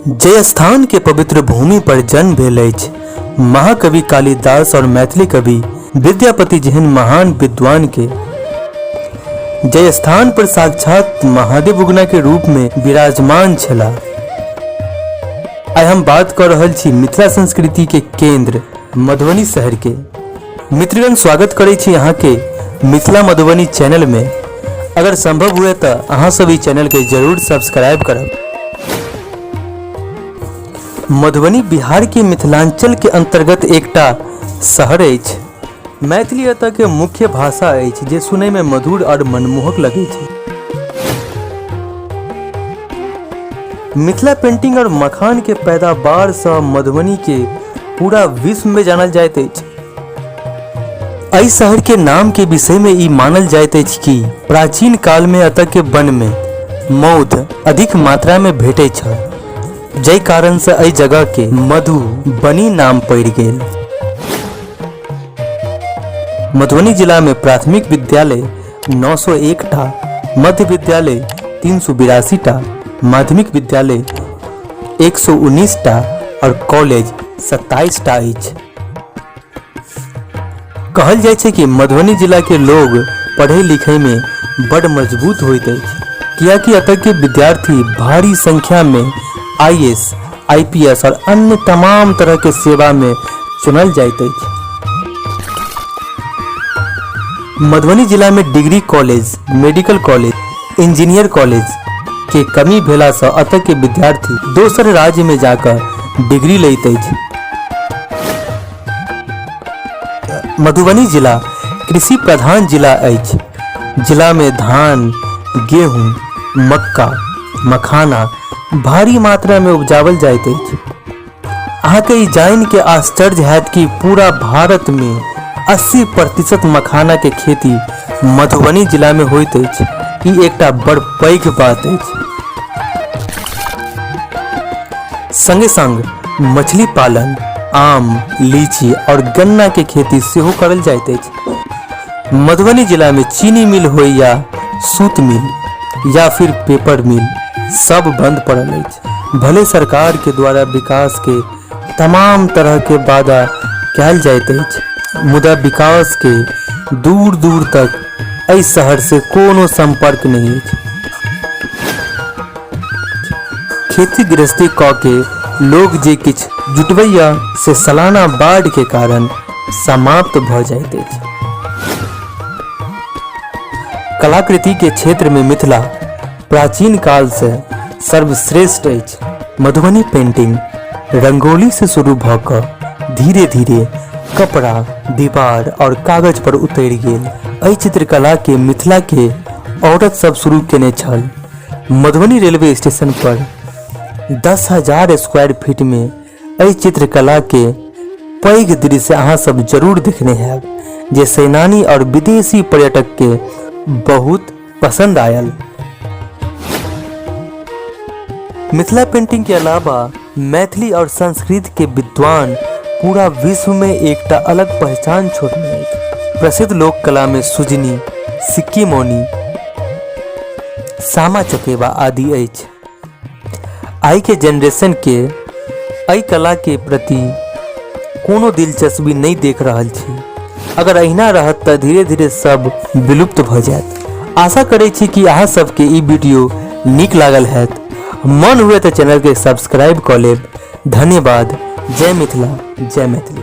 जय स्थान के पवित्र भूमि पर जन्म भेल अछि महाकवि कालिदास और मैथिली कवि विद्यापति जेहन महान विद्वान के। जय स्थान पर साक्षात महादेव उगना के रूप में विराजमान छलाह। आइ हम बात कर रहल छी मिथिला संस्कृति के केंद्र मधुबनी शहर के। मित्रगण, स्वागत करै छी अहाँ के मिथिला मधुबनी चैनल में। अगर संभव हुए तो अहाँ सब ई चैनल के जरूर सब्सक्राइब करब। मधुबनी बिहार के मिथिलांचल के अंतर्गत एकटा शहर अछि। मैथिली एतऽ के मुख्य भाषा अछि जे सुनय में मधुर और मनमोहक लगै छै। मिथिला पेंटिंग और मखान के पैदावार सँ मधुबनी के पूरा विश्व में जानल जाइत अछि। एहि शहर के नाम के विषय में ई मानल जाइत अछि कि प्राचीन काल में एतऽ के वन में मौध अधिक मात्रा में भेटैत छल, जाहि कारण से एहि जगह के मधुबनी नाम पड़ि गेल। मधुबनी जिला में प्राथमिक विद्यालय 901 टा, मध्य विद्यालय 382 टा, माध्यमिक विद्यालय 119 टा और कॉलेज 27 टा अछि। कहल जाइ छै कि मधुबनी जिला के लोग पढ़े लिखे में बड़ मजबूत होइत अछि, कियाकि एतऽ के विद्यार्थी भारी संख्या में आईएएस, आईपीएस और अन्य तमाम तरह के सेवा में चुनल जाइत अछि। मधुबनी जिला में degree college, medical college, engineer college के कमी भेला सँ एतऽ के विद्यार्थी दोसर राज्य में जाकर डिग्री लैत अछि। मधुबनी जिला कृषि प्रधान जिला अछि। जिला में धान, गेहूं, मक्का, मखाना भारी मात्रा में उपजावल जाइत अछि। अहाँके ई जानि के आश्चर्य हैत कि पूरा भारत में 80% मखाना के खेती मधुबनी जिला में होइत अछि। ई एकटा बड़ पैघ बात अछि। संगे संग मछली पालन, आम, लीची और गन्ना के खेती सेहो करल जाइत अछि। मधुबनी जिला में चीनी मिल होय या सूत मिल या फिर पेपर मिल, सब बंद पड़ल अछि। भले सरकार के द्वारा विकास के तमाम तरह के वादा कयल जाइत अछि, मुदा विकास के दूर दूर तक एहि शहर से कोनो संपर्क नहीं अछि। खेती गृहस्थी क के लोग जे किछु जुटबैया से सालाना बाढ़ के कारण समाप्त भ जाइत अछि। कलाकृति के क्षेत्र में मिथिला प्राचीन काल से सर्वश्रेष्ठ अछि। मधुबनी पेंटिंग रंगोली से शुरू भ क धीरे धीरे कपड़ा, दीवार और कागज पर उतरि गेल। एहि चित्रकला के मिथिला के औरत सब शुरू केने छल। मधुबनी रेलवे स्टेशन पर 10,000 स्क्वायर फीट में एहि चित्रकला के पैघ दृश्य अहाँ सब जरूर देखने हैब, जे सैनानी और विदेशी पर्यटक के बहुत पसंद आयल। मिथिला पेंटिंग के अलावा मैथिली और संस्कृत के विद्वान पूरा विश्व में एकटा अलग पहचान छोड़ने अछि। प्रसिद्ध लोक कला में सुजनी, सिक्की मौनी, सामा चकेवा आदि अछि। आइ के जनरेशन के एहि कला के प्रति कोनो दिलचस्पी नहीं देख रहल छी। अगर अहिना रहत तऽ धीरे धीरे सब विलुप्त भऽ जायत। आशा करै छी कि अहाँ सबके ई वीडियो नीक लागल हैत। मन हुए तऽ चैनल के सब्सक्राइब कऽ लेब। धन्यवाद। जय मिथिला, जय मैथिली।